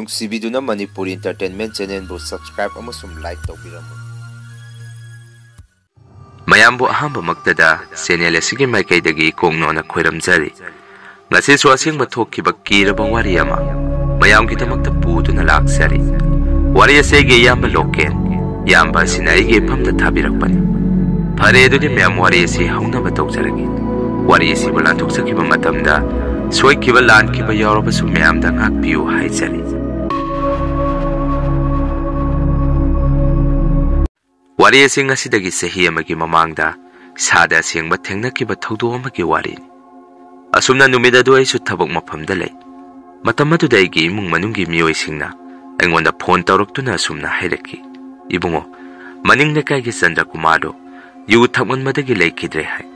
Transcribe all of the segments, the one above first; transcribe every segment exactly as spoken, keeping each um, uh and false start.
ꯅꯨꯡꯁꯤꯕꯤꯗꯨꯅ Manipur Entertainment Channelꯕꯨ subscribe ꯑꯃꯁꯨꯡ like ꯇꯧꯕꯤꯔꯝꯃꯨ꯫ ꯃꯌꯥꯝꯕꯨ ꯑꯍꯥꯟꯕꯃꯛꯇꯗ channel ꯑꯁꯤꯒꯤ ꯃꯥꯏꯀꯩꯗꯒꯤ ꯀꯣꯡꯅꯣꯅ ꯈꯣꯏꯔꯝꯖꯔꯤ꯫ ꯉꯁꯤꯁꯨ ꯑꯁꯦꯡꯕ ꯊꯣꯛꯈꯤꯕ ꯀꯤꯔꯕ ꯋꯥꯔꯤ ꯑꯃ ꯃꯌꯥꯝꯒꯤꯗꯃꯛꯇ ꯄꯨꯗꯨꯅ ꯂꯥꯛꯆꯔꯤ꯫ ꯋꯥꯔꯤ ꯑꯁꯤ ꯑꯩꯒꯤ ꯏꯌꯥꯝꯕ ꯂꯣꯀꯦꯟ, ꯏꯌꯥꯝꯕ ꯑꯁꯤꯅ ꯑꯩꯒꯤ ꯏꯐꯝꯗ ꯊꯥꯕꯤꯔꯛꯄꯅꯤ꯫ ꯐꯔꯦ, ꯑꯗꯨꯗꯤ ꯃꯌꯥꯝ ꯋꯥꯔꯤ ꯑꯁꯤ ꯍꯧꯅꯕ ꯇꯧꯖꯔꯒꯦ꯫ ꯋꯥꯔꯤ ꯑꯁꯤꯕꯨ ꯂꯥꯟꯊꯣꯛꯆꯈꯤꯕ ꯃꯇꯝꯗ ꯁꯣꯏꯈꯤꯕ ꯂꯥꯟꯈꯤꯕ ꯌꯥꯎꯔꯕꯁꯨ ꯃꯌꯥꯝꯗ ꯉꯥꯛꯄꯤꯌꯨ ꯍꯥꯏꯖꯔꯤ꯫ ꯋꯥꯔꯤ ꯑꯁꯤ ꯉꯁꯤꯗꯒꯤ ꯆꯍꯤ ꯑꯃꯒꯤ ꯃꯃꯥꯡꯗ ꯏꯁꯥꯗ ꯑꯁꯦꯡꯕ ꯊꯦꯡꯅꯈꯤꯕ ꯊꯧꯗꯣꯛ ꯑꯃꯒꯤ ꯋꯥꯔꯤꯅꯤ꯫ ꯑꯁꯨꯝꯅ ꯅꯨꯃꯤꯠ ꯑꯗꯨ ꯑꯩꯁꯨ ꯊꯕꯛ ꯃꯐꯝꯗ ꯂꯩ꯫ ꯃꯇꯝ ꯑꯗꯨꯗ ꯑꯩꯒꯤ ꯏꯃꯨꯡ ꯃꯅꯨꯡꯒꯤ ꯃꯤꯑꯣꯏꯁꯤꯡꯅ ꯑꯩꯉꯣꯟꯗ phone ꯇꯧꯔꯛꯇꯨꯅ ꯑꯁꯨꯝꯅ ꯍꯥꯏꯔꯛꯈꯤ, "ꯏꯕꯨꯡꯉꯣ, ꯃꯅꯤꯡ ꯂꯩꯀꯥꯏꯒꯤ ꯆꯟꯗ꯭ꯔꯀꯨꯃꯥꯔꯗꯨ ꯌꯨ ꯊꯛꯃꯟꯕꯗꯒꯤ ꯂꯩꯈꯤꯗ꯭ꯔꯦ" ꯍꯥꯏ꯫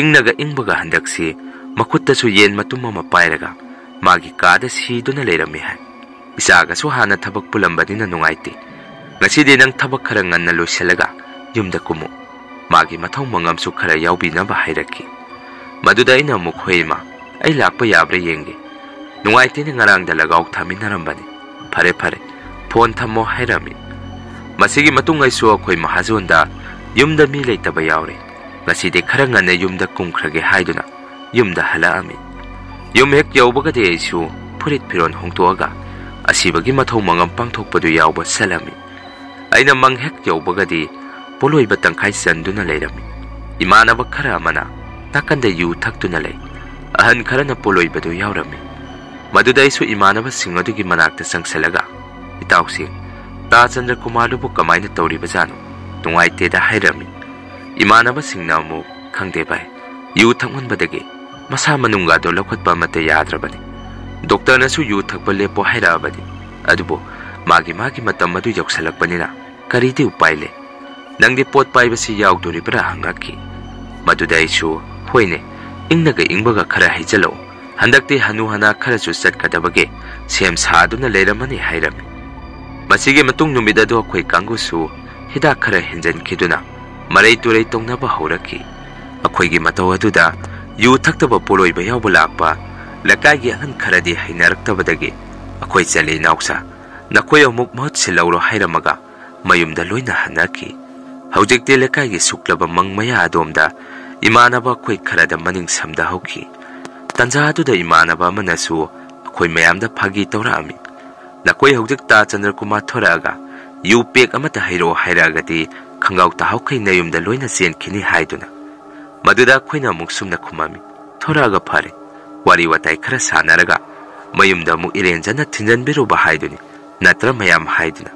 ꯏꯪꯅꯒ ꯏꯪꯕꯒ ꯍꯟꯗꯛꯁꯤ ꯃꯈꯨꯠꯇꯁꯨ ꯌꯦꯟ ꯃꯇꯨꯝ ꯑꯃ ꯄꯥꯏꯔꯒ ꯃꯥꯒꯤ ꯀꯥꯗ ꯁꯤꯗꯨꯅ ꯂꯩꯔꯝꯃꯤ ꯍꯥꯏ꯫ ꯏꯆꯥꯒꯁꯨ ꯍꯥꯟꯅ ꯊꯕꯛ ꯄꯨꯜꯂꯝꯕꯅꯤꯅ ꯅꯨꯡꯉꯥꯏꯇꯦ꯫ "ꯉꯁꯤꯗꯤ ꯅꯪ ꯊꯕꯛ ꯈꯔ ꯉꯟꯅ ꯂꯣꯏꯁꯤꯜꯂꯒ ꯌꯨꯝꯗ ꯀꯨꯝꯃꯨ꯫ ꯃꯥꯒꯤ ꯃꯊꯧ ꯃꯉꯝꯁꯨ ꯈꯔ ꯌꯥꯎꯕꯤꯅꯕ" ꯍꯥꯏꯔꯛꯈꯤ꯫ ꯃꯗꯨꯗ ꯑꯩꯅ ꯑꯃꯨꯛ, "ꯍꯣꯏ ꯏꯃꯥ, ꯑꯩ ꯂꯥꯛꯄ ꯌꯥꯕ꯭ꯔꯥ ꯌꯦꯡꯒꯦ꯫ ꯅꯨꯡꯉꯥꯏꯇꯦꯅꯦ, ꯉꯔꯥꯡꯗ ꯂꯒꯥꯎ ꯊꯥꯃꯤꯟꯅꯔꯝꯕꯅꯤ꯫ ꯐꯔꯦ ꯐꯔꯦ, phone ꯊꯝꯃꯣ" ꯍꯥꯏꯔꯝꯃꯤ꯫ ꯃꯁꯤꯒꯤ ꯃꯇꯨꯡ ꯑꯩꯁꯨ ꯑꯩꯈꯣꯏ ꯃꯍꯥꯖꯣꯟꯗ ꯌꯨꯝꯗ ꯃꯤ ꯂꯩꯇꯕ ꯌꯥꯎꯔꯦ, ꯉꯁꯤꯗꯤ ꯈꯔ ꯉꯟꯅ ꯌꯨꯝꯗ ꯀꯨꯝꯈ꯭ꯔꯒꯦ ꯍꯥꯏꯗꯨꯅ ꯌꯨꯝꯗ ꯍꯜꯂꯛꯑꯝꯃꯤ꯫ ꯌꯨꯝ ꯍꯦꯛ ꯌꯧꯕꯒꯗꯤ ꯑꯩꯁꯨ ꯐꯨꯔꯤꯠ ꯐꯤꯔꯣꯜ ꯍꯣꯡꯗꯣꯛꯑꯒ ꯑꯁꯤꯕꯒꯤ ꯃꯊꯧ ꯃꯉꯝ ꯄꯥꯡꯊꯣꯛꯄꯗꯨ ꯌꯥꯎꯕ ꯆꯠꯂꯝꯃꯤ꯫ ꯑꯩꯅ ꯃꯪ ꯍꯦꯛ ꯌꯧꯕꯒꯗꯤ ꯄꯣꯠꯂꯣꯏꯕ ꯇꯪꯈꯥꯏ ꯆꯟꯗꯨꯅ ꯂꯩꯔꯝꯃꯤ꯫ ꯏꯃꯥꯟꯅꯕ ꯈꯔ ꯑꯃꯅ ꯅꯥꯀꯟꯗ ꯌꯨ ꯊꯛꯇꯨꯅ ꯂꯩ꯫ ꯑꯍꯟ ꯈꯔꯅ ꯄꯣꯠꯂꯣꯏꯕꯗꯨ ꯌꯥꯎꯔꯝꯃꯤ꯫ ꯃꯗꯨꯗ ꯑꯩꯁꯨ ꯏꯃꯥꯟꯅꯕꯁꯤꯡ ꯑꯗꯨꯒꯤ ꯃꯅꯥꯛꯇ ꯆꯪꯁꯤꯜꯂꯒ, "ꯏꯇꯥꯎꯁꯤꯡ, ꯇꯥ ꯆꯟꯗ꯭ꯔꯀꯨꯃꯥꯔꯗꯨꯕꯨ ꯀꯃꯥꯏꯅ ꯇꯧꯔꯤꯕꯖꯥꯠꯅꯣ? ꯅꯨꯡꯉꯥꯏꯇꯦꯗ" ꯍꯥꯏꯔꯝꯃꯤ꯫ ꯏꯃꯥꯟꯅꯕꯁꯤꯡꯅ ꯑꯃꯨꯛ, "ꯈꯪꯗꯦ ꯚꯥꯏ, ꯌꯨ ꯊꯛꯃꯟꯕꯗꯒꯤ ꯃꯁꯥ ꯃꯅꯨꯡꯒꯗꯣ ꯂꯧꯈꯠꯄ ꯑꯃꯠꯇ ꯌꯥꯗ꯭ꯔꯕꯅꯤ꯫ ꯗꯣꯛꯇꯔꯅꯁꯨ ꯌꯨ ꯊꯛꯄ ꯂꯦꯞꯄꯣ ꯍꯥꯏꯔꯛꯑꯕꯅꯤ꯫ ꯑꯗꯨꯕꯨ ꯃꯥꯒꯤ ꯃꯥꯒꯤ ꯃꯇꯝ ꯑꯗꯨ ꯌꯧꯁꯤꯜꯂꯛꯄꯅꯤꯅ ꯀꯔꯤꯗꯤ ꯎꯄꯥꯏ ꯂꯩ? ꯅꯪꯗꯤ ꯄꯣꯠ ꯄꯥꯏꯕꯁꯤ ꯌꯥꯎꯗꯣꯔꯤꯕ꯭ꯔꯥ?" ꯍꯪꯉꯛꯈꯤ꯫ ꯃꯗꯨꯗ ꯑꯩꯁꯨ, "ꯍꯣꯏꯅꯦ, ꯏꯪꯅꯒ ꯏꯪꯕꯒ ꯈꯔ ꯍꯩꯖꯤꯜꯂꯛꯎ꯫ ꯍꯟꯗꯛꯇꯤ ꯍꯅꯨ ꯍꯅꯥ ꯈꯔꯁꯨ ꯆꯠꯀꯗꯕꯒꯤ ꯁꯦꯝ ꯁꯥꯗꯨꯅ ꯂꯩꯔꯝꯃꯅꯤ" ꯍꯥꯏꯔꯝꯃꯤ꯫ ꯃꯁꯤꯒꯤ ꯃꯇꯨꯡ ꯅꯨꯃꯤꯠ ꯑꯗꯨ ꯑꯩꯈꯣꯏ ꯀꯥꯡꯕꯨꯁꯨ ꯍꯤꯗꯥꯛ ꯈꯔ ꯍꯦꯟꯖꯟꯈꯤꯗꯨꯅ ꯃꯔꯩ ꯇꯨꯔꯩ ꯇꯧꯅꯕ ꯍꯧꯔꯛꯈꯤ꯫ ꯑꯩꯈꯣꯏꯒꯤ ꯃꯇꯧ ꯑꯗꯨꯗ ꯌꯨ ꯊꯛꯇꯕ ꯄꯣꯠꯂꯣꯏꯕ ꯌꯥꯎꯕ ꯂꯥꯛꯄ ꯂꯩꯀꯥꯏꯒꯤ ꯑꯍꯟ ꯈꯔꯗꯤ ꯍꯩꯅꯔꯛꯇꯕꯗꯒꯤ "ꯑꯩꯈꯣꯏ ꯆꯠꯂꯤ, ꯏꯅꯥꯎꯆꯥ, ꯅꯈꯣꯏ ꯑꯃꯨꯛ ꯃꯍꯨꯠ ꯁꯤꯜꯍꯧꯔꯣ" ꯍꯥꯏꯔꯝꯃꯒ ꯃꯌꯨꯝꯗ ꯂꯣꯏꯅ ꯍꯟꯅꯈꯤ꯫ ꯍꯧꯖꯤꯛꯇꯤ ꯂꯩꯀꯥꯏꯒꯤ ꯁꯨꯛꯂꯕ ꯃꯪ ꯃꯌꯥ ꯑꯗꯣꯝꯗ ꯏꯃꯥꯟꯅꯕ ꯑꯩꯈꯣꯏ ꯈꯔꯗ ꯃꯅꯤꯡ ꯁꯝꯗꯍꯧꯈꯤ꯫ ꯇꯟꯖꯥ ꯑꯗꯨꯗ ꯏꯃꯥꯟꯅꯕ ꯑꯃꯅꯁꯨ ꯑꯩꯈꯣꯏ ꯃꯌꯥꯝꯗ ꯐꯥꯒꯤ ꯇꯧꯔꯛꯑꯝꯃꯤ, "ꯅꯈꯣꯏ ꯍꯧꯖꯤꯛ ꯇꯥ ꯆꯟꯗ꯭ꯔꯀꯨꯃꯥꯔ ꯊꯣꯔꯛꯑꯒ ꯌꯨ ꯄꯦꯛ ꯑꯃꯠꯇ ꯍꯩꯔꯛꯑꯣ ꯍꯥꯏꯔꯛꯑꯒꯗꯤ ꯈꯪꯒꯥꯎ ꯇꯥꯍꯧꯈꯩ ꯅꯌꯨꯝꯗ ꯂꯣꯏꯅ ꯆꯦꯟꯈꯤꯅꯤ" ꯍꯥꯏꯗꯨꯅ꯫ ꯃꯗꯨꯗ ꯑꯩꯈꯣꯏꯅ ꯑꯃꯨꯛ ꯁꯨꯝꯅ ꯈꯨꯝꯃꯝꯃꯤ, "ꯊꯣꯔꯛꯑꯒ ꯐꯔꯦ, ꯋꯥꯔꯤ ꯋꯥꯇꯥꯏ ꯈꯔ ꯁꯥꯟꯅꯔꯒ ꯃꯌꯨꯝꯗ ꯑꯃꯨꯛ ꯏꯔꯦꯟꯖꯅ ꯊꯤꯟꯖꯟꯕꯤꯔꯨꯕ ꯍꯥꯏꯗꯨꯅꯤ, ꯅꯠꯇ꯭ꯔ ꯃꯌꯥꯝ?" ꯍꯥꯏꯗꯨꯅ꯫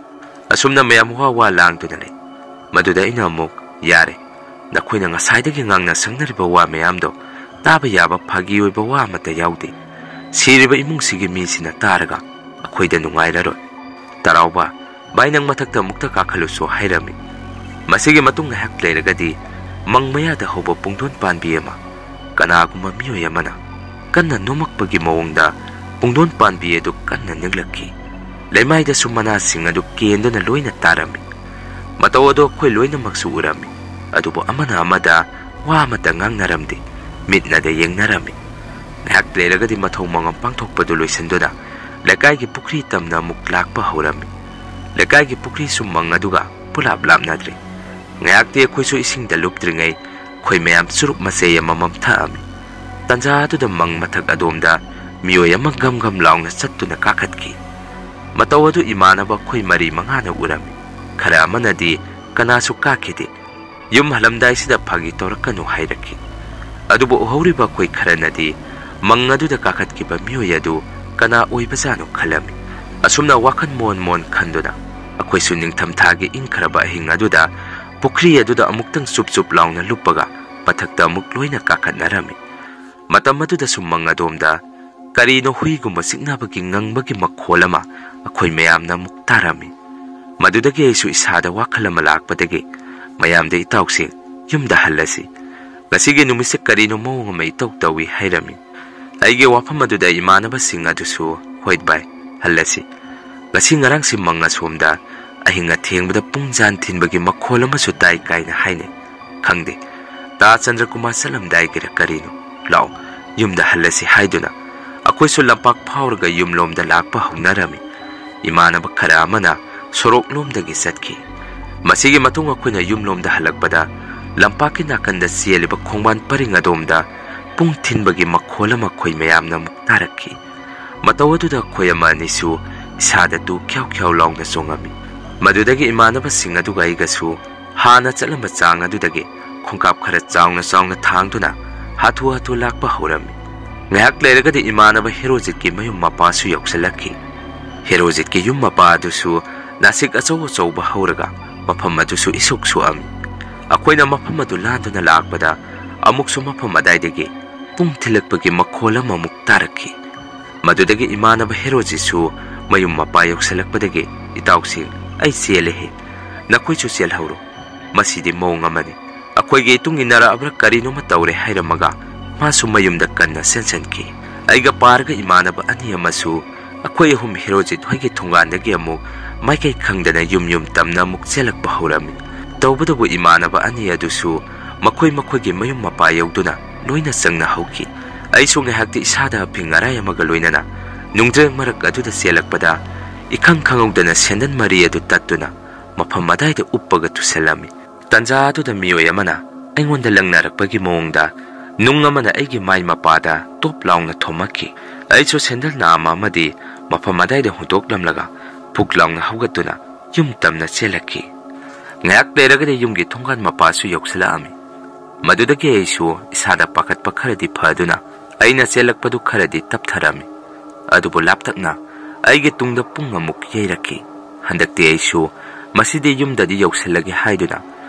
ꯑꯁꯨꯝꯅ ꯃꯌꯥꯝ ꯋꯥ ꯋꯥ ꯂꯥꯡꯗꯨꯅ ꯂꯩ꯫ ꯃꯗꯨꯗ ꯑꯩꯅ ꯑꯃꯨꯛ, "ꯌꯥꯔꯦ, ꯅꯈꯣꯏꯅ ꯉꯁꯥꯏꯗꯒꯤ ꯉꯥꯡꯅ ꯁꯛꯅꯔꯤꯕ ꯋꯥ ꯃꯌꯥꯝꯗꯣ ꯇꯥꯕ ꯌꯥꯕ ꯐꯥꯒꯤ ꯑꯣꯏꯕ ꯋꯥ ꯑꯃꯠꯇ ꯌꯥꯎꯗꯦ꯫ ꯁꯤꯔꯤꯕ ꯏꯃꯨꯡꯁꯤꯒꯤ ꯃꯤꯁꯤꯅ ꯇꯥꯔꯒ ꯑꯩꯈꯣꯏꯗ ꯅꯨꯡꯉꯥꯏꯔꯔꯣꯏ꯫ ꯇꯔꯥꯎꯕ, ꯚꯥꯏ, ꯅꯪ ꯃꯊꯛꯇ ꯑꯃꯨꯛꯇ ꯀꯥꯈꯠꯂꯨꯁꯣ" ꯍꯥꯏꯔꯝꯃꯤ꯫ ꯃꯁꯤꯒꯤ ꯃꯇꯨꯡ ꯉꯥꯏꯍꯥꯛ ꯂꯩꯔꯒꯗꯤ ꯃꯪ ꯃꯌꯥꯗ ꯍꯧꯕ ꯄꯨꯡꯗꯣꯟ ꯄꯥꯟꯕꯤ ꯑꯃ, ꯀꯅꯥꯒꯨꯝꯕ ꯃꯤꯑꯣꯏ ꯑꯃꯅ ꯀꯟꯅ ꯅꯣꯝꯃꯛꯄꯒꯤ ꯃꯑꯣꯡꯗ ꯄꯨꯡꯗꯣꯟ ꯄꯥꯟꯕꯤ ꯑꯗꯨ ꯀꯟꯅ ꯅꯤꯛꯂꯛꯈꯤ꯫ ꯂꯩꯃꯥꯏꯗꯁꯨ ꯃꯅꯥꯁꯤꯡ ꯑꯗꯨ ꯀꯦꯟꯗꯨꯅ ꯂꯣꯏꯅ ꯇꯥꯔꯝꯃꯤ꯫ ꯃꯇꯧ ꯑꯗꯨ ꯑꯩꯈꯣꯏ ꯂꯣꯏꯅꯃꯛꯁꯨ ꯎꯔꯝꯃꯤ, ꯑꯗꯨꯕꯨ ꯑꯃꯅ ꯑꯃꯗ ꯋꯥ ꯑꯃꯠꯇ ꯉꯥꯡꯅꯔꯝꯗꯦ, ꯃꯤꯠꯅꯗ ꯌꯦꯡꯅꯔꯝꯃꯤ꯫ ꯉꯥꯏꯍꯥꯛ ꯂꯩꯔꯒꯗꯤ ꯃꯊꯧ ꯃꯉꯝ ꯄꯥꯡꯊꯣꯛꯄꯗꯨ ꯂꯣꯏꯁꯤꯟꯗꯨꯅ ꯂꯩꯀꯥꯏꯒꯤ ꯄꯨꯈ꯭ꯔꯤ ꯇꯝꯅ ꯑꯃꯨꯛ ꯂꯥꯛꯄ ꯍꯧꯔꯝꯃꯤ꯫ ꯂꯩꯀꯥꯏꯒꯤ ꯄꯨꯈ꯭ꯔꯤꯁꯨ ꯃꯪ ꯑꯗꯨꯒ ꯄꯨꯂꯥꯞ ꯂꯥꯞꯅꯗ꯭ꯔꯦ꯫ ꯉꯥꯏꯍꯥꯛꯇꯤ ꯑꯩꯈꯣꯏꯁꯨ ꯏꯁꯤꯡꯗ ꯂꯨꯞꯇ꯭ꯔꯤꯉꯩ ꯑꯩꯈꯣꯏ ꯃꯌꯥꯝ ꯆꯨꯔꯨꯞ ꯃꯆꯩ ꯑꯃꯃꯝ ꯊꯛꯑꯝꯃꯤ꯫ ꯇꯟꯖꯥ ꯑꯗꯨꯗ ꯃꯪ ꯃꯊꯛ ꯑꯗꯣꯝꯗ ꯃꯤꯑꯣꯏ ꯑꯃ ꯒꯝ ꯒꯝ ꯂꯥꯎꯅ ꯆꯠꯇꯨꯅ ꯀꯥꯈꯠꯈꯤ꯫ ꯃꯇꯧ ꯑꯗꯨ ꯏꯃꯥꯟꯅꯕ ꯑꯩꯈꯣꯏ ꯃꯔꯤ ꯃꯉꯥꯅ ꯎꯔꯝꯃꯤ꯫ ꯈꯔ ꯑꯃꯅꯗꯤ ꯀꯅꯥꯁꯨ ꯀꯥꯈꯤꯗꯦ, ꯌꯨꯝ ꯍꯜꯂꯝꯗꯥꯏꯁꯤꯗ ꯐꯥꯒꯤ ꯇꯧꯔꯛꯀꯅꯨ ꯍꯥꯏꯔꯛꯈꯤ꯫ ꯑꯗꯨꯕꯨ ꯎꯍꯧꯔꯤꯕ ꯑꯩꯈꯣꯏ ꯈꯔꯅꯗꯤ ꯃꯪ ꯑꯗꯨꯗ ꯀꯥꯈꯠꯈꯤꯕ ꯃꯤꯑꯣꯏ ꯑꯗꯨ ꯀꯅꯥ ꯑꯣꯏꯕꯖꯥꯠꯅꯣ ꯈꯜꯂꯝꯃꯤ꯫ ꯑꯁꯨꯝꯅ ꯋꯥꯈꯜ ꯃꯣꯟ ꯃꯣꯟ ꯈꯟꯗꯨꯅ ꯑꯩꯈꯣꯏꯁꯨ ꯅꯤꯡꯊꯝꯊꯥꯒꯤ ꯏꯪꯈ꯭ꯔꯕ ꯑꯍꯤꯡ ꯑꯗꯨꯗ ꯄꯨꯈ꯭ꯔꯤ ꯑꯗꯨꯗ ꯑꯃꯨꯛꯇꯪ ꯆꯨꯞ ꯆꯨꯞ ꯂꯥꯎꯅ ꯂꯨꯞꯄꯒ ꯃꯊꯛꯇ ꯑꯃꯨꯛ ꯂꯣꯏꯅ ꯀꯥꯈꯠꯅꯔꯝꯃꯤ꯫ ꯃꯇꯝ ꯑꯗꯨꯗꯁꯨ ꯃꯪ ꯑꯗꯣꯝꯗ ꯀꯔꯤꯅꯣ ꯍꯨꯏꯒꯨꯝꯕ ꯆꯤꯛꯅꯕꯒꯤ ꯉꯪꯕꯒꯤ ꯃꯈꯣꯜ ꯑꯃ ꯑꯩꯈꯣꯏ ꯃꯌꯥꯝꯅ ꯑꯃꯨꯛ ꯇꯥꯔꯝꯃꯤ꯫ ꯃꯗꯨꯗꯒꯤ ꯑꯩꯁꯨ ꯏꯁꯥꯗ ꯋꯥꯈꯜ ꯑꯃ ꯂꯥꯛꯄꯗꯒꯤ ꯃꯌꯥꯝꯗ, "ꯏꯇꯥꯎꯁꯤꯡ, ꯌꯨꯝꯗ ꯍꯜꯂꯁꯤ꯫ ꯉꯁꯤꯒꯤ ꯅꯨꯃꯤꯠꯁꯦ ꯀꯔꯤꯅꯣ ꯃꯑꯣꯡ ꯑꯃ ꯏꯇꯧ ꯇꯧꯏ" ꯍꯥꯏꯔꯝꯃꯤ꯫ ꯑꯩꯒꯤ ꯋꯥꯐꯝ ꯑꯗꯨꯗ ꯏꯃꯥꯟꯅꯕꯁꯤꯡ ꯑꯗꯨꯁꯨ, "ꯍꯣꯏ ꯚꯥꯏ, ꯍꯜꯂꯁꯤ꯫ ꯉꯁꯤ ꯉꯔꯥꯡꯁꯤ ꯃꯪ ꯑꯁꯣꯝꯗ ꯑꯍꯤꯡ ꯑꯊꯦꯡꯕꯗ ꯄꯨꯡ ꯖꯥꯟ ꯊꯤꯟꯕꯒꯤ ꯃꯈꯣꯜ ꯑꯃꯁꯨ ꯇꯥꯏ" ꯀꯥꯏꯅ ꯍꯥꯏꯅꯩ꯫ ꯈꯪꯗꯦ, ꯇꯥ ꯆꯟꯗ꯭ꯔꯀꯨꯃꯥꯔ ꯆꯠꯂꯝꯗꯥꯏꯒꯤꯔ ꯀꯔꯤꯅꯣ, "ꯂꯥꯛꯑꯣ, ꯌꯨꯝꯗ ꯍꯜꯂꯁꯤ" ꯍꯥꯏꯗꯨꯅ ꯑꯩꯈꯣꯏꯁꯨ ꯂꯝꯄꯥꯛ ꯐꯥꯎꯔꯒ ꯌꯨꯝꯂꯣꯝꯗ ꯂꯥꯛꯄ ꯍꯧꯅꯔꯝꯃꯤ꯫ ꯏꯃꯥꯟꯅꯕ ꯈꯔ ꯑꯃꯅ ꯁꯣꯔꯣꯛꯂꯣꯝꯗꯒꯤ ꯆꯠꯈꯤ꯫ ꯃꯁꯤꯒꯤ ꯃꯇꯨꯡ ꯑꯩꯈꯣꯏꯅ ꯌꯨꯝꯂꯣꯝꯗ ꯍꯜꯂꯛꯄꯗ ꯂꯝꯄꯥꯛꯀꯤ ꯅꯥꯀꯟꯗ ꯆꯦꯜꯂꯤꯕ ꯈꯣꯡꯕꯥꯟ ꯄꯔꯤꯡ ꯑꯗꯣꯝꯗ ꯄꯨꯡ ꯊꯤꯟꯕꯒꯤ ꯃꯈꯣꯜ ꯑꯃ ꯑꯩꯈꯣꯏ ꯃꯌꯥꯝꯅ ꯑꯃꯨꯛ ꯇꯥꯔꯛꯈꯤ꯫ ꯃꯇꯧ ꯑꯗꯨꯗ ꯑꯩꯈꯣꯏ ꯑꯃ ꯑꯅꯤꯁꯨ ꯏꯁꯥꯗ ꯇꯨ ꯈ꯭ꯌꯥꯎ ꯈ꯭ꯌꯥꯎ ꯂꯥꯎꯅ ꯆꯣꯡꯉꯝꯃꯤ꯫ ꯃꯗꯨꯗꯒꯤ ꯏꯃꯥꯟꯅꯕꯁꯤꯡ ꯑꯗꯨꯒ ꯑꯩꯒꯁꯨ ꯍꯥꯟꯅ ꯆꯠꯂꯝꯕ ꯆꯥꯡ ꯑꯗꯨꯗꯒꯤ ꯈꯣꯡꯀꯥꯞ ꯈꯔ ꯆꯥꯎꯅ ꯆꯥꯎꯅ ꯊꯥꯡꯗꯨꯅ ꯍꯥꯊꯨ ꯍꯥꯊꯨ ꯂꯥꯛꯄ ꯍꯧꯔꯝꯃꯤ꯫ ꯉꯥꯏꯍꯥꯛ ꯂꯩꯔꯒꯗꯤ ꯏꯃꯥꯟꯅꯕ ꯍꯦꯔꯣꯖꯤꯠꯀꯤ ꯃꯌꯨꯝ ꯃꯄꯥꯁꯨ ꯌꯧꯁꯤꯜꯂꯛꯈꯤ꯫ ꯍꯦꯔꯣꯖꯤꯠꯀꯤ ꯌꯨꯝ ꯃꯄꯥ ꯑꯗꯨꯁꯨ ꯅꯥꯁꯤꯛ ꯑꯆꯧ ꯑꯆꯧꯕ ꯍꯧꯔꯒ ꯃꯐꯝ ꯑꯗꯨꯁꯨ ꯏꯁꯨꯛ ꯁꯨꯛꯑꯝꯃꯤ꯫ ꯑꯩꯈꯣꯏꯅ ꯃꯐꯝ ꯑꯗꯨ ꯂꯥꯟꯗꯨꯅ ꯂꯥꯛꯄꯗ ꯑꯃꯨꯛꯁꯨ ꯃꯐꯝ ꯑꯗꯥꯏꯗꯒꯤ ꯄꯨꯡ ꯊꯤꯜꯂꯛꯄꯒꯤ ꯃꯈꯣꯜ ꯑꯃꯃꯨꯛ ꯇꯥꯔꯛꯈꯤ꯫ ꯃꯗꯨꯗꯒꯤ ꯏꯃꯥꯟꯅꯕ ꯍꯦꯔꯣꯖꯤꯠꯁꯨ ꯃꯌꯨꯝ ꯃꯄꯥ ꯌꯧꯁꯤꯜꯂꯛꯄꯗꯒꯤ, "ꯏꯇꯥꯎꯁꯤꯡ, ꯑꯩ ꯆꯦꯜꯂꯦꯍꯦ, ꯅꯈꯣꯏꯁꯨ ꯆꯦꯜꯍꯧꯔꯣ꯫ ꯃꯁꯤꯗꯤ ꯃꯑꯣꯡ ꯑꯃꯅꯤ꯫ ꯑꯩꯈꯣꯏꯒꯤ ꯏꯇꯨꯡ ꯏꯟꯅꯔꯛꯑꯕ꯭ꯔꯥ ꯀꯔꯤꯅꯣꯃ ꯇꯧꯔꯦ," ꯍꯥꯏꯔꯝꯃꯒ ꯃꯥꯁꯨ ꯃꯌꯨꯝꯗ ꯀꯟꯅ ꯆꯦꯟꯁꯤꯟꯈꯤ꯫ ꯑꯩꯒ ꯄꯥꯔꯒ ꯏꯃꯥꯟꯅꯕ ꯑꯅꯤ ꯑꯃꯁꯨ ꯑꯩꯈꯣꯏ ꯑꯍꯨꯝ ꯍꯦꯔꯣꯖꯤꯠ ꯍꯣꯏꯒꯤ ꯊꯣꯡꯒꯥꯟꯗꯒꯤ ꯑꯃꯨꯛ ꯃꯥꯏꯀꯩ ꯈꯪꯗꯅ ꯌꯨꯝ ꯌꯨꯝ ꯇꯝꯅ ꯑꯃꯨꯛ ꯆꯦꯜꯂꯛꯄ ꯍꯧꯔꯝꯃꯤ꯫ ꯇꯧꯕꯇꯕꯨ ꯏꯃꯥꯟꯅꯕ ꯑꯅꯤ ꯑꯗꯨꯁꯨ ꯃꯈꯣꯏ ꯃꯈꯣꯏꯒꯤ ꯃꯌꯨꯝ ꯃꯄꯥ ꯌꯧꯗꯨꯅ ꯂꯣꯏꯅ ꯆꯪꯅ ꯍꯧꯈꯤ꯫ ꯑꯩꯁꯨ ꯉꯥꯏꯍꯥꯛꯇꯤ ꯏꯁꯥꯗ ꯑꯐꯤꯡ ꯑꯔꯥꯏ ꯑꯃꯒ ꯂꯣꯏꯅꯅ ꯅꯨꯡꯖ꯭ꯔꯦꯡ ꯃꯔꯛ ꯑꯗꯨꯗ ꯆꯦꯜꯂꯛꯄꯗ, ꯏꯈꯪ ꯈꯪꯍꯧꯗꯅ ꯁꯦꯟꯗꯜ ꯃꯔꯤ ꯑꯗꯨ ꯇꯠꯇꯨꯅ ꯃꯐꯝ ꯑꯗꯥꯏꯗ ꯎꯞꯄꯒ ꯇꯨꯁꯜꯂꯝꯃꯤ꯫ ꯇꯟꯖꯥ ꯑꯗꯨꯗ ꯃꯤꯑꯣꯏ ꯑꯃꯅ ꯑꯩꯉꯣꯟꯗ ꯂꯪꯅꯔꯛꯄꯒꯤ ꯃꯑꯣꯡꯗ ꯅꯨꯡ ꯑꯃꯅ ꯑꯩꯒꯤ ꯃꯥꯏ ꯃꯄꯥꯗ ꯇꯣꯞ ꯂꯥꯎꯅ ꯊꯣꯝꯃꯛꯈꯤ꯫ ꯑꯩꯁꯨ ꯁꯦꯟꯗꯜ ꯅꯥꯝꯃ ꯑꯃꯗꯤ ꯃꯐꯝ ꯑꯗꯥꯏꯗ ꯍꯨꯟꯗꯣꯛꯂꯝꯂꯒ ꯐꯨꯛ ꯂꯥꯎꯅ ꯍꯧꯒꯠꯇꯨꯅ ꯌꯨꯝ ꯇꯝꯅ ꯆꯦꯜꯂꯛꯈꯤ꯫ ꯉꯥꯏꯍꯥꯛ ꯂꯩꯔꯒꯗꯤ ꯌꯨꯝꯒꯤ ꯊꯣꯡꯒꯥꯟ ꯃꯄꯥꯁꯨ ꯌꯧꯁꯤꯜꯂꯛꯑꯝꯃꯤ꯫ ꯃꯗꯨꯗꯒꯤ ꯑꯩꯁꯨ ꯏꯁꯥꯗ ꯄꯥꯈꯠꯄ ꯈꯔꯗꯤ ꯐꯗꯨꯅ ꯑꯩꯅ ꯆꯦꯜꯂꯛꯄꯗꯨ ꯈꯔꯗꯤ ꯇꯞꯊꯔꯝꯃꯤ꯫ ꯑꯗꯨꯕꯨ ꯂꯥꯞꯇꯛꯅ ꯑꯩꯒꯤ ꯇꯨꯡꯗ ꯄꯨꯡ ꯑꯃꯨꯛ ꯌꯩꯔꯛꯈꯤ꯫ ꯍꯟꯗꯛꯇꯤ ꯑꯩꯁꯨ ꯃꯁꯤꯗꯤ ꯌꯨꯝꯗꯗꯤ ꯌꯧꯁꯤꯜꯂꯒꯦ ꯍꯥꯏꯗꯨꯅ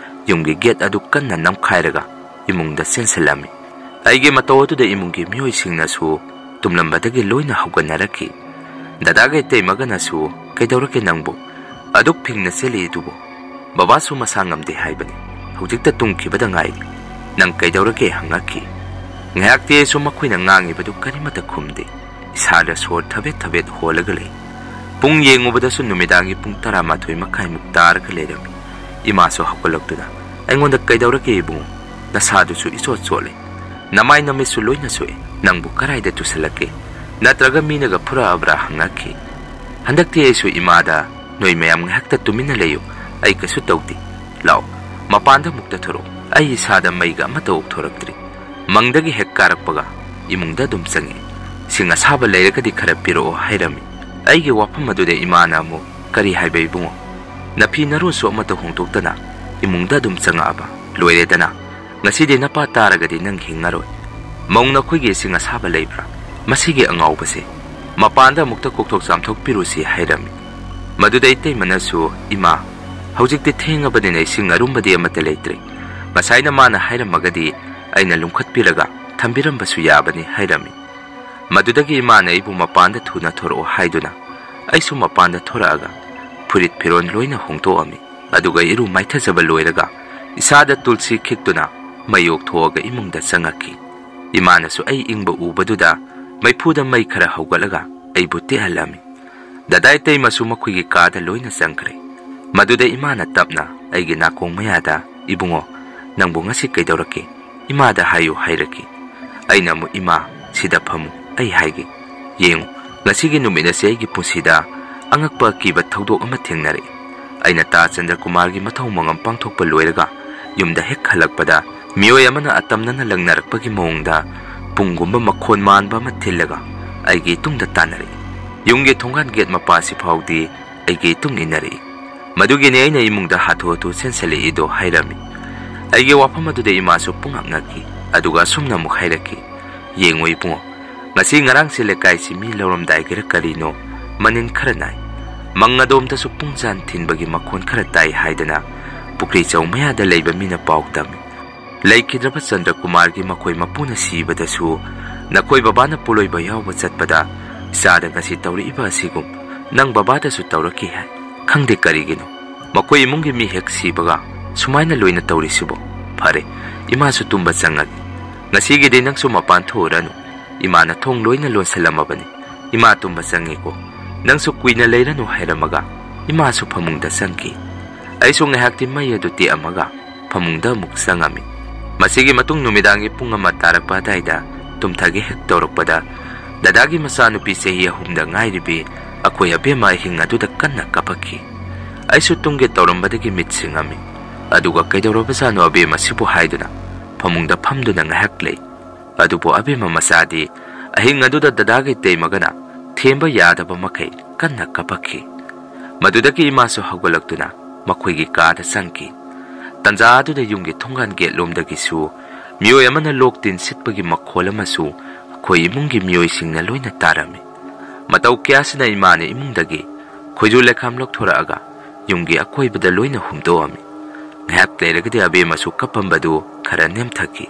ꯌꯨꯝꯒꯤ ꯒꯦꯠ ꯑꯗꯨ ꯀꯟꯅ ꯅꯝꯈꯥꯏꯔꯒ ꯏꯃꯨꯡꯗ ꯆꯦꯟꯁꯤꯜꯂꯝꯃꯤ꯫ ꯑꯩꯒꯤ ꯃꯇꯧ ꯑꯗꯨꯗ ꯏꯃꯨꯡꯒꯤ ꯃꯤꯑꯣꯏꯁꯤꯡꯅꯁꯨ ꯇꯨꯝꯂꯝꯕꯗꯒꯤ ꯂꯣꯏꯅ ꯍꯧꯒꯠꯅꯔꯛꯈꯤ꯫ ꯗꯗꯥꯒ ꯏꯇꯩꯃꯒꯅꯁꯨ, "ꯀꯩꯗꯧꯔꯒꯦ ꯅꯪꯕꯨ? ꯑꯗꯨꯛ ꯐꯤꯡꯅ ꯆꯦꯜꯂꯤꯗꯨꯕꯨ?" "ꯕꯕꯥꯁꯨ ꯃꯁꯥ ꯉꯝꯗꯦ ꯍꯥꯏꯕꯅꯤ꯫ ꯍꯧꯖꯤꯛꯇ ꯇꯨꯝꯈꯤꯕꯗ ꯉꯥꯏꯔꯤ꯫ ꯅꯪ ꯀꯩꯗꯧꯔꯒꯦ?" ꯍꯪꯉꯛꯈꯤ꯫ ꯉꯥꯏꯍꯥꯛꯇꯤ ꯑꯩꯁꯨ ꯃꯈꯣꯏꯅ ꯉꯥꯡꯉꯤꯕꯗꯨ ꯀꯔꯤꯃꯠꯇ ꯈꯨꯝꯗꯦ꯫ ꯏꯁꯥꯗ ꯁꯣꯔ ꯊꯕꯦꯠ ꯊꯕꯦꯠ ꯍꯣꯜꯂꯒ ꯂꯩ꯫ ꯄꯨꯡ ꯌꯦꯡꯉꯨꯕꯗꯁꯨ ꯅꯨꯃꯤꯗꯥꯡꯒꯤ ꯄꯨꯡ ꯇꯔꯥꯃꯥꯊꯣꯏ ꯃꯈꯥꯏꯃꯨꯛ ꯇꯥꯔꯒ ꯂꯩꯔꯝꯃꯤ꯫ ꯏꯃꯥꯁꯨ ꯍꯧꯒꯠꯂꯛꯇꯨꯅ ꯑꯩꯉꯣꯟꯗ, "ꯀꯩꯗꯧꯔꯒꯦ ꯏꯕꯨꯡꯉꯣ? ꯅꯁꯥꯗꯨꯁꯨ ꯏꯆꯣꯠ ꯆꯣꯠꯂꯦ꯫ ꯅꯃꯥꯏ ꯅꯃꯤꯠꯁꯨ ꯂꯣꯏꯅ ꯁꯣꯛꯑꯦ꯫ ꯅꯪꯕꯨ ꯀꯔꯥꯏꯗ ꯇꯨꯁꯜꯂꯛꯀꯦ? ꯅꯠꯇ꯭ꯔꯒ ꯃꯤꯅꯒ ꯐꯨꯔꯛꯑꯕ꯭ꯔꯥ ꯍꯪꯉꯛꯈꯤ꯫ ꯍꯟꯗꯛꯇꯤ ꯑꯩꯁꯨ ꯏꯃꯥꯗ, "ꯅꯣꯏ ꯃꯌꯥꯝ ꯉꯥꯏꯍꯥꯛꯇ ꯇꯨꯃꯤꯟꯅ ꯂꯩꯌꯨ, ꯑꯩ ꯀꯩꯁꯨ ꯇꯧꯗꯦ꯫ ꯂꯥꯛꯑꯣ, ꯃꯄꯥꯟꯗ ꯑꯃꯨꯛꯇ ꯊꯣꯔꯛꯑꯣ, ꯑꯩ ꯏꯁꯥꯗ ꯃꯩꯒ ꯑꯃꯠꯇ ꯑꯣꯛꯊꯣꯔꯛꯇ꯭ꯔꯤ꯫ ꯃꯪꯗꯒꯤ ꯍꯦꯛ ꯀꯥꯔꯛꯄꯒ ꯏꯃꯨꯡꯗ ꯑꯗꯨꯝ ꯆꯪꯉꯛꯑꯦ꯫ ꯁꯤꯡ ꯑꯁꯥꯕ ꯂꯩꯔꯒꯗꯤ ꯈꯔ ꯄꯤꯔꯛꯑꯣ" ꯍꯥꯏꯔꯝꯃꯤ꯫ ꯑꯩꯒꯤ ꯋꯥꯐꯝ ꯑꯗꯨꯗ ꯏꯃꯥꯅ ꯑꯃꯨꯛ, "ꯀꯔꯤ ꯍꯥꯏꯕ ꯏꯕꯨꯡꯉꯣ? ꯅꯐꯤ ꯅꯔꯣꯟꯁꯨ ꯑꯃꯠꯇ ꯍꯣꯡꯗꯣꯛꯇꯅ ꯏꯃꯨꯡꯗ ꯑꯗꯨꯝ ꯆꯪꯉꯛꯑꯕ? ꯂꯣꯏꯔꯦꯗꯅ꯫ ꯉꯁꯤꯗꯤ ꯅꯄꯥ ꯇꯥꯔꯒꯗꯤ ꯅꯪ ꯍꯤꯡꯉꯔꯣꯏ꯫ ꯃꯧ ꯅꯈꯣꯏꯒꯤ ꯏꯁꯤꯡ ꯑꯁꯥꯕ ꯂꯩꯕ꯭ꯔꯥ? ꯃꯁꯤꯒꯤ ꯑꯉꯥꯎꯕꯁꯦ꯫ ꯃꯄꯥꯟꯗ ꯑꯃꯨꯛꯇ ꯀꯣꯛꯊꯣꯛ ꯆꯥꯝꯊꯣꯛꯄꯤꯔꯨꯁꯤ" ꯍꯥꯏꯔꯝꯃꯤ꯫ ꯃꯗꯨꯗ ꯏꯇꯩꯃꯅꯁꯨ, "ꯏꯃꯥ, ꯍꯧꯖꯤꯛꯇꯤ ꯊꯦꯡꯉꯕꯅꯤꯅ ꯏꯁꯤꯡ ꯑꯔꯨꯝꯕꯗꯤ ꯑꯃꯠꯇ ꯂꯩꯇ꯭ꯔꯦ꯫ ꯉꯁꯥꯏꯅ ꯃꯥꯅ ꯍꯥꯏꯔꯝꯃꯒꯗꯤ ꯑꯩꯅ ꯂꯨꯝꯈꯠꯄꯤꯔꯒ ꯊꯝꯕꯤꯔꯝꯕꯁꯨ ꯌꯥꯕꯅꯤ" ꯍꯥꯏꯔꯝꯃꯤ꯫ ꯃꯗꯨꯗꯒꯤ ꯏꯃꯥꯅ ꯑꯩꯕꯨ ꯃꯄꯥꯟꯗ ꯊꯨꯅ ꯊꯣꯔꯛꯑꯣ ꯍꯥꯏꯗꯨꯅ ꯑꯩꯁꯨ ꯃꯄꯥꯟꯗ ꯊꯣꯔꯛꯑꯒ ꯐꯨꯔꯤꯠ ꯐꯤꯔꯣꯜ ꯂꯣꯏꯅ ꯍꯣꯡꯗꯣꯛꯑꯝꯃꯤ꯫ ꯑꯗꯨꯒ ꯏꯔꯨ ꯃꯥꯏꯊꯖꯕ ꯂꯣꯏꯔꯒ ꯏꯁꯥꯗ ꯇꯨꯜꯁꯤ ꯈꯤꯛꯇꯨꯅ ꯃꯩ ꯑꯣꯛꯊꯣꯛꯑꯒ ꯏꯃꯨꯡꯗ ꯆꯪꯉꯛꯈꯤ꯫ ꯏꯃꯥꯅꯁꯨ ꯑꯩ ꯏꯪꯕ ꯎꯕꯗꯨꯗ ꯃꯩꯐꯨꯗ ꯃꯩ ꯈꯔ ꯍꯧꯒꯠꯂꯒ ꯑꯩꯕꯨ ꯇꯦꯛꯍꯜꯂꯝꯃꯤ꯫ ꯗꯗꯥ ꯏꯇꯩꯃꯁꯨ ꯃꯈꯣꯏꯒꯤ ꯀꯥꯗ ꯂꯣꯏꯅ ꯆꯪꯈ꯭ꯔꯦ꯫ ꯃꯗꯨꯗ ꯏꯃꯥꯅ ꯇꯞꯅ ꯑꯩꯒꯤ ꯅꯥꯀꯣꯡ ꯃꯌꯥꯗ, "ꯏꯕꯨꯡꯉꯣ, ꯅꯪꯕꯨ ꯉꯁꯤ ꯀꯩꯗꯧꯔꯛꯀꯦ? ꯏꯃꯥꯗ ꯍꯥꯏꯌꯨ" ꯍꯥꯏꯔꯛꯈꯤ꯫ ꯑꯩꯅ ꯑꯃꯨꯛ, "ꯏꯃꯥ, ꯁꯤꯗ ꯐꯝꯃꯨ, ꯑꯩ ꯍꯥꯏꯒꯦ꯫ ꯌꯦꯡꯉꯨ, ꯉꯁꯤꯒꯤ ꯅꯨꯃꯤꯠ ꯑꯁꯤ ꯑꯩꯒꯤ ꯄꯨꯟꯁꯤꯗ ꯑꯉꯛꯄ ꯑꯀꯤꯕ ꯊꯧꯗꯣꯛ ꯑꯃ ꯊꯦꯡꯅꯔꯛꯏ꯫ ꯑꯩꯅ ꯇꯥ ꯆꯟꯗ꯭ꯔꯀꯨꯃꯥꯔꯒꯤ ꯃꯊꯧ ꯃꯉꯝ ꯄꯥꯡꯊꯣꯛꯄ ꯂꯣꯏꯔꯒ ꯌꯨꯝꯗ ꯍꯦꯛ ꯍꯜꯂꯛꯄꯗ ꯃꯤꯑꯣꯏ ꯑꯃꯅ ꯑꯇꯝꯅꯅ ꯂꯪꯅꯔꯛꯄꯒꯤ ꯃꯑꯣꯡꯗ ꯄꯨꯡꯒꯨꯝꯕ ꯃꯈꯣꯟ ꯃꯥꯟꯕ ꯑꯃ ꯊꯤꯜꯂꯒ ꯑꯩꯒꯤ ꯏꯇꯨꯡꯗ ꯇꯥꯟꯅꯔꯛꯏ꯫ ꯌꯨꯝꯒꯤ ꯊꯣꯡꯒꯥꯟ ꯒꯦꯠ ꯃꯄꯥꯁꯤ ꯐꯥꯎꯗꯤ ꯑꯩꯒꯤ ꯏꯇꯨꯡ ꯏꯟꯅꯔꯛꯏ꯫ ꯃꯗꯨꯒꯤꯅꯤ ꯑꯩꯅ ꯏꯃꯨꯡꯗ ꯍꯥꯊꯨ ꯍꯥꯊꯨ ꯆꯦꯟꯁꯤꯜꯂꯛꯏꯗꯣ" ꯍꯥꯏꯔꯝꯃꯤ꯫ ꯑꯩꯒꯤ ꯋꯥꯐꯝ ꯑꯗꯨꯗ ꯏꯃꯥꯁꯨ ꯄꯨꯡꯉꯛ ꯉꯛꯈꯤ꯫ ꯑꯗꯨꯒ ꯑꯁꯨꯝꯅ ꯑꯃꯨꯛ ꯍꯥꯏꯔꯛꯈꯤ, "ꯌꯦꯡꯉꯨ ꯏꯕꯨꯡꯉꯣ, ꯉꯁꯤ ꯉꯔꯥꯡꯁꯦ ꯂꯩꯀꯥꯏꯁꯤ ꯃꯤ ꯂꯧꯔꯝꯗꯥꯏꯒꯤꯔ ꯀꯔꯤꯅꯣ ꯃꯅꯤꯟ ꯈꯔ ꯅꯥꯏ꯫ ꯃꯪ ꯑꯗꯣꯝꯗꯁꯨ ꯄꯨꯡꯖꯥꯟ ꯊꯤꯟꯕꯒꯤ ꯃꯈꯣꯟ ꯈꯔ ꯇꯥꯏ ꯍꯥꯏꯗꯅ ꯄꯨꯈ꯭ꯔꯤ ꯆꯧ ꯃꯌꯥꯗ ꯂꯩꯕ ꯃꯤꯅ ꯄꯥꯎ ꯇꯝꯃꯤ꯫ ꯂꯩꯈꯤꯗ꯭ꯔꯕ ꯆꯟꯗ꯭ꯔꯀꯨꯃꯥꯔꯒꯤ ꯃꯈꯣꯏ ꯃꯄꯨꯅ ꯁꯤꯕꯗꯁꯨ ꯅꯈꯣꯏ ꯕꯕꯥꯅ ꯄꯣꯂꯣꯏꯕ ꯌꯥꯎꯕ ꯆꯠꯄꯗ ꯏꯆꯥꯗ ꯉꯁꯤ ꯇꯧꯔꯛꯏꯕ ꯑꯁꯤꯒꯨꯝ ꯅꯪ ꯕꯕꯥꯗꯁꯨ ꯇꯧꯔꯛꯈꯤ ꯍꯥꯏ꯫ ꯈꯪꯗꯦ ꯀꯔꯤꯒꯤꯅꯣ ꯃꯈꯣꯏ ꯏꯃꯨꯡꯒꯤ ꯃꯤ ꯍꯦꯛ ꯁꯤꯕꯒ ꯁꯨꯃꯥꯏꯅ ꯂꯣꯏꯅ ꯇꯧꯔꯤꯁꯤꯕꯣ? ꯐꯔꯦ, ꯏꯃꯥꯁꯨ ꯇꯨꯝꯕ ꯆꯪꯉꯒꯦ꯫ ꯉꯁꯤꯒꯤꯗꯤ ꯅꯪꯁꯨ ꯃꯄꯥꯟ ꯊꯣꯛꯎꯔꯅꯨ꯫ ꯏꯃꯥꯅ ꯊꯣꯡ ꯂꯣꯏꯅ ꯂꯣꯟꯁꯤꯜꯂꯝꯃꯕꯅꯤ꯫ ꯏꯃꯥ ꯇꯨꯝꯕ ꯆꯪꯉꯤꯀꯣ꯫ ꯅꯪꯁꯨ ꯀꯨꯏꯅ ꯂꯩꯔꯅꯨ" ꯍꯥꯏꯔꯝꯃꯒ ꯏꯃꯥꯁꯨ ꯐꯃꯨꯡꯗ ꯆꯪꯈꯤ꯫ ꯑꯩꯁꯨ ꯉꯥꯏꯍꯥꯛꯇꯤ ꯃꯩ ꯑꯗꯨ ꯇꯦꯛꯑꯝꯃꯒ ꯐꯃꯨꯡꯗ ꯑꯃꯨꯛ ꯆꯪꯉꯝꯃꯤ꯫ ꯃꯁꯤꯒꯤ ꯃꯇꯨꯡ ꯅꯨꯃꯤꯗꯥꯡꯒꯤ ꯄꯨꯡ ꯑꯃ ꯇꯥꯔꯛꯄ ꯑꯗꯥꯏꯗ ꯇꯨꯝꯊꯒꯦ ꯍꯦꯛ ꯇꯧꯔꯛꯄꯗ ꯗꯗꯥꯒꯤ ꯃꯆꯥꯅꯨꯄꯤ ꯆꯍꯤ ꯑꯍꯨꯝꯗ ꯉꯥꯏꯔꯤꯕꯤ ꯑꯩꯈꯣꯏ ꯑꯕꯦꯝꯃ ꯑꯍꯤꯡ ꯑꯗꯨꯗ ꯀꯟꯅ ꯀꯞꯄꯛꯈꯤ꯫ ꯑꯩꯁꯨ ꯇꯨꯝꯒꯦ ꯇꯧꯔꯝꯕꯗꯒꯤ ꯃꯤꯠ ꯁꯤꯡꯉꯝꯃꯤ꯫ ꯑꯗꯨꯒ "ꯀꯩꯗꯧꯔꯕꯖꯥꯠꯅꯣ ꯑꯕꯦꯝꯃ ꯁꯤꯕꯨ?" ꯍꯥꯏꯗꯨꯅ ꯐꯃꯨꯡꯗ ꯐꯝꯗꯨꯅ ꯉꯥꯏꯍꯥꯛ ꯂꯩ꯫ ꯑꯗꯨꯕꯨ ꯑꯕꯦꯝꯃ ꯃꯆꯥꯗꯤ ꯑꯍꯤꯡ ꯑꯗꯨꯗ ꯗꯗꯥꯒꯤ ꯇꯩꯃꯒꯅ ꯊꯦꯝꯕ ꯌꯥꯗꯕ ꯃꯈꯩ ꯀꯟꯅ ꯀꯞꯄꯛꯈꯤ꯫ ꯃꯗꯨꯗꯒꯤ ꯏꯃꯥꯁꯨ ꯍꯧꯒꯠꯂꯛꯇꯨꯅ ꯃꯈꯣꯏꯒꯤ ꯀꯥꯗ ꯆꯪꯈꯤ꯫ ꯇꯟꯖꯥ ꯑꯗꯨꯗ ꯌꯨꯝꯒꯤ ꯊꯣꯡꯒꯥꯟ ꯒꯦꯠꯂꯣꯝꯗꯒꯤꯁꯨ ꯃꯤꯑꯣꯏ ꯑꯃꯅ ꯂꯣꯛ ꯇꯤꯟ ꯁꯤꯠꯄꯒꯤ ꯃꯈꯣꯜ ꯑꯃꯁꯨ ꯑꯩꯈꯣꯏ ꯏꯃꯨꯡꯒꯤ ꯃꯤꯑꯣꯏꯁꯤꯡꯅ ꯂꯣꯏꯅ ꯇꯥꯔꯝꯃꯤ꯫ ꯃꯇꯧ ꯀꯌꯥꯁꯤꯅ ꯏꯃꯥꯅ ꯏꯃꯨꯡꯗꯒꯤ ꯈꯣꯏꯖꯨ ꯂꯩꯈꯥꯝ ꯂꯧꯊꯣꯔꯛꯑꯒ ꯌꯨꯝꯒꯤ ꯑꯀꯣꯏꯕꯗ ꯂꯣꯏꯅ ꯍꯨꯝꯗꯣꯛꯑꯝꯃꯤ꯫ ꯉꯥꯏꯍꯥꯛ ꯂꯩꯔꯒꯗꯤ ꯑꯕꯦꯝꯃꯁꯨ ꯀꯞꯄꯝꯕꯗꯨ ꯈꯔ ꯅꯦꯝꯊꯈꯤ꯫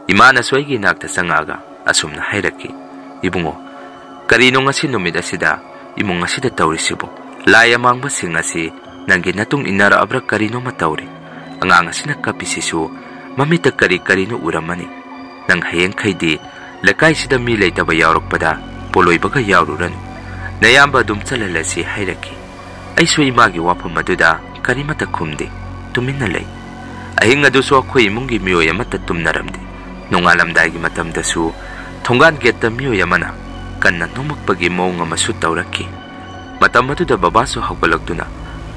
ꯏꯃꯥꯅꯁꯨ ꯑꯩꯒꯤ ꯏꯅꯥꯛꯇ ꯆꯪꯉꯛꯑꯒ ꯑꯁꯨꯝꯅ ꯍꯥꯏꯔꯛꯈꯤ, "ꯏꯕꯨꯡꯉꯣ, ꯀꯔꯤꯅꯣ ꯉꯁꯤ ꯅꯨꯃꯤꯠ ꯑꯁꯤꯗ ꯏꯃꯨꯡ ꯑꯁꯤꯗ ꯇꯧꯔꯤꯁꯤꯕꯣ? ꯂꯥꯏ ꯑꯃꯥꯡꯕꯁꯤꯡ ꯑꯁꯤ ꯅꯪꯒꯤ ꯅꯇꯨꯡ ꯏꯟꯅꯔꯛꯑꯕ꯭ꯔꯥ ꯀꯔꯤꯅꯣꯃ ꯇꯧꯔꯦ꯫ ꯑꯉꯥꯡ ꯑꯁꯤꯅ ꯀꯞꯄꯤꯁꯤꯁꯨ ꯃꯃꯤꯠꯇ ꯀꯔꯤ ꯀꯔꯤꯅꯣ ꯎꯔꯝꯃꯅꯤ꯫ ꯅꯪ ꯍꯌꯦꯡꯈꯩꯗꯤ ꯂꯩꯀꯥꯏꯁꯤꯗ ꯃꯤ ꯂꯩꯇꯕ ꯌꯥꯎꯔꯛꯄꯗ ꯄꯣꯂꯣꯏꯕꯒ ꯌꯥꯎꯔꯨꯔꯅꯨ꯫ ꯅꯌꯥꯝꯕ ꯑꯗꯨꯝ ꯆꯠꯍꯜꯂꯁꯤ" ꯍꯥꯏꯔꯛꯈꯤ꯫ ꯑꯩꯁꯨ ꯏꯃꯥꯒꯤ ꯋꯥꯐꯝ ꯑꯗꯨꯗ ꯀꯔꯤꯃꯠꯇ ꯈꯨꯝꯗꯦ, ꯇꯨꯃꯤꯟꯅ ꯂꯩ꯫ ꯑꯍꯤꯡ ꯑꯗꯨꯁꯨ ꯑꯩꯈꯣꯏ ꯏꯃꯨꯡꯒꯤ ꯃꯤꯑꯣꯏ ꯑꯃꯠꯇ ꯇꯨꯝꯅꯔꯝꯗꯦ꯫ ꯅꯣꯡꯉꯥꯜꯂꯝꯗꯥꯏꯒꯤ ꯃꯇꯝꯗꯁꯨ ꯊꯣꯡꯒꯥꯟ ꯒꯦꯠꯇ ꯃꯤꯑꯣꯏ ꯑꯃꯅ ꯀꯟꯅ ꯅꯣꯝꯃꯛꯄꯒꯤ ꯃꯑꯣꯡ ꯑꯃꯁꯨ ꯇꯧꯔꯛꯈꯤ꯫ ꯃꯇꯝ ꯑꯗꯨꯗ ꯕꯕꯥꯁꯨ ꯍꯧꯒꯠꯂꯛꯇꯨꯅ,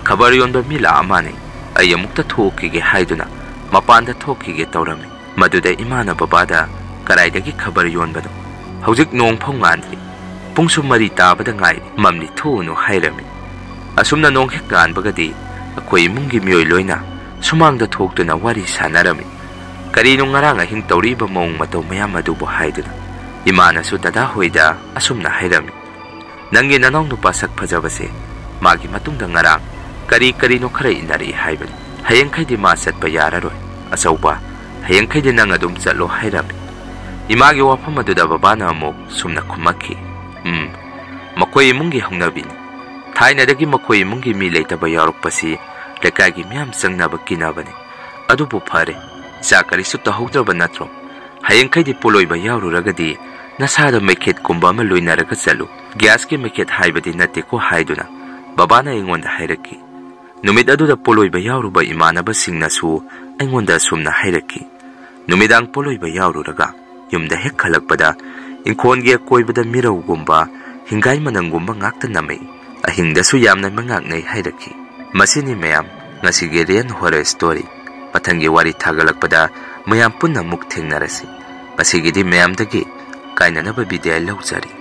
"ꯈꯕꯔ ꯌꯣꯟꯕ ꯃꯤ ꯂꯥꯛꯑ ꯃꯥꯅꯦ, ꯑꯩ ꯑꯃꯨꯛꯇ ꯊꯣꯛꯈꯤꯒꯦ" ꯍꯥꯏꯗꯨꯅ ꯃꯄꯥꯟꯗ ꯊꯣꯛꯈꯤꯒꯦ ꯇꯧꯔꯝꯃꯤ꯫ ꯃꯗꯨꯗ ꯏꯃꯥꯅ ꯕꯕꯥꯗ, "ꯀꯗꯥꯏꯗꯒꯤ ꯈꯕꯔ ꯌꯣꯟꯕꯅꯣ? ꯍꯧꯖꯤꯛ ꯅꯣꯡ ꯐꯥꯎ ꯉꯥꯟꯗ꯭ꯔꯤ, ꯄꯨꯡꯁꯨ ꯃꯔꯤ ꯇꯥꯕꯗ ꯉꯥꯏꯔꯤ, ꯃꯝꯂꯤ, ꯊꯣꯛꯎꯅꯨ" ꯍꯥꯏꯔꯝꯃꯤ꯫ ꯑꯁꯨꯝꯅ ꯅꯣꯡ ꯍꯦꯛ ꯉꯥꯟꯕꯒꯗꯤ ꯑꯩꯈꯣꯏ ꯏꯃꯨꯡꯒꯤ ꯃꯤꯑꯣꯏ ꯂꯣꯏꯅ ꯁꯨꯃꯥꯡꯗ ꯊꯣꯛꯇꯨꯅ ꯋꯥꯔꯤ ꯁꯥꯟꯅꯔꯝꯃꯤ꯫ ꯀꯔꯤꯅꯣ ꯉꯔꯥꯡ ꯑꯍꯤꯡ ꯇꯧꯔꯛꯏꯕ ꯃꯑꯣꯡ ꯃꯇꯧ ꯃꯌꯥꯝ ꯑꯗꯨꯕꯨ ꯍꯥꯏꯗꯨꯅ꯫ ꯏꯃꯥꯅꯁꯨ ꯗꯗꯥ ꯍꯣꯏꯗ ꯑꯁꯨꯝꯅ ꯍꯥꯏꯔꯝꯃꯤ, "ꯅꯪꯒꯤ ꯅꯅꯥꯎ ꯅꯨꯄꯥ ꯁꯛ ꯐꯖꯕꯁꯦ ꯃꯥꯒꯤ ꯃꯇꯨꯡꯗ ꯉꯔꯥꯡ ꯀꯔꯤ ꯀꯔꯤꯅꯣ ꯈꯔ ꯏꯟꯅꯔꯛꯏ ꯍꯥꯏꯕꯅꯤ꯫ ꯍꯌꯦꯡꯈꯩꯗꯤ ꯃꯥ ꯆꯠꯄ ꯌꯥꯔꯔꯣꯏ꯫ ꯑꯆꯧꯕ, ꯍꯌꯦꯡꯈꯩꯗꯤ ꯅꯪ ꯑꯗꯨꯝ ꯆꯠꯂꯣ" ꯍꯥꯏꯔꯝꯃꯤ꯫ ꯏꯃꯥꯒꯤ ꯋꯥꯐꯝ ꯑꯗꯨꯗ ꯕꯕꯥꯅ ꯑꯃꯨꯛ ꯁꯨꯝꯅ ꯈꯨꯝꯃꯛꯈꯤ, "ꯎꯝ, ꯃꯈꯣꯏ ꯏꯃꯨꯡꯒꯤ ꯍꯧꯅꯕꯤꯅꯤ꯫ ꯊꯥꯏꯅꯗꯒꯤ ꯃꯈꯣꯏ ꯏꯃꯨꯡꯒꯤ ꯃꯤ ꯂꯩꯇꯕ ꯌꯥꯎꯔꯛꯄꯁꯤ ꯂꯩꯀꯥꯏꯒꯤ ꯃꯤꯌꯥꯝ ꯆꯪꯅꯕ ꯀꯤꯅꯕꯅꯤ꯫ ꯑꯗꯨꯕꯨ ꯐꯔꯦ, ꯏꯆꯥ ꯀꯔꯤꯁꯨ ꯇꯧꯍꯧꯗ꯭ꯔꯕ ꯅꯠꯇ꯭ꯔꯣ? ꯍꯌꯦꯡꯈꯩꯗꯤ ꯄꯣꯂꯣꯏꯕ ꯌꯥꯎꯔꯨꯔꯒꯗꯤ ꯅꯁꯥꯗ ꯃꯩꯈꯦꯠꯀꯨꯝꯕ ꯑꯃ ꯂꯣꯏꯅꯔꯒ ꯆꯠꯂꯨ꯫ ꯒ꯭ꯌꯥꯁꯀꯤ ꯃꯩꯈꯦꯠ ꯍꯥꯏꯕꯗꯤ ꯅꯠꯇꯦꯀꯣ" ꯍꯥꯏꯗꯨꯅ ꯕꯕꯥꯅ ꯑꯩꯉꯣꯟꯗ ꯍꯥꯏꯔꯛꯈꯤ꯫ ꯅꯨꯃꯤꯠ ꯑꯗꯨꯗ ꯄꯣꯂꯣꯏꯕ ꯌꯥꯎꯔꯨꯕ ꯏꯃꯥꯟꯅꯕꯁꯤꯡꯅꯁꯨ ꯑꯩꯉꯣꯟꯗ ꯑꯁꯨꯝꯅ ꯍꯥꯏꯔꯛꯈꯤ, "ꯅꯨꯃꯤꯗꯥꯡ ꯄꯣꯂꯣꯏꯕ ꯌꯥꯎꯔꯨꯔꯒ ꯌꯨꯝꯗ ꯍꯦꯛ ꯍꯜꯂꯛꯄꯗ ꯏꯪꯈꯣꯜꯒꯤ ꯑꯀꯣꯏꯕꯗ ꯃꯤꯔꯧꯒꯨꯝꯕ, ꯍꯤꯡꯒꯥꯏ ꯃꯅꯪꯒꯨꯝꯕ ꯉꯥꯛꯇ ꯅꯝꯃꯤ꯫ ꯑꯍꯤꯡꯗꯁꯨ ꯌꯥꯝꯅ ꯃꯉꯥꯛꯅꯩ ꯍꯥꯏꯔꯛꯈꯤ꯫ ꯃꯁꯤꯅꯤ ꯃꯌꯥꯝ, ꯉꯁꯤꯒꯤ Rain Horror Story꯫ ꯃꯊꯪꯒꯤ ꯋꯥꯔꯤ ꯊꯥꯒꯠꯂꯛꯄꯗ ꯃꯌꯥꯝ ꯄꯨꯟꯅ ꯑꯃꯨꯛ ꯊꯦꯡꯅꯔꯁꯤ꯫ ꯉꯁꯤꯒꯤꯗꯤ ꯃꯌꯥꯝꯗꯒꯤ ꯀꯥꯏꯅꯅꯕ ꯕꯤꯗꯥꯏ ꯂꯧꯖꯔꯤ꯫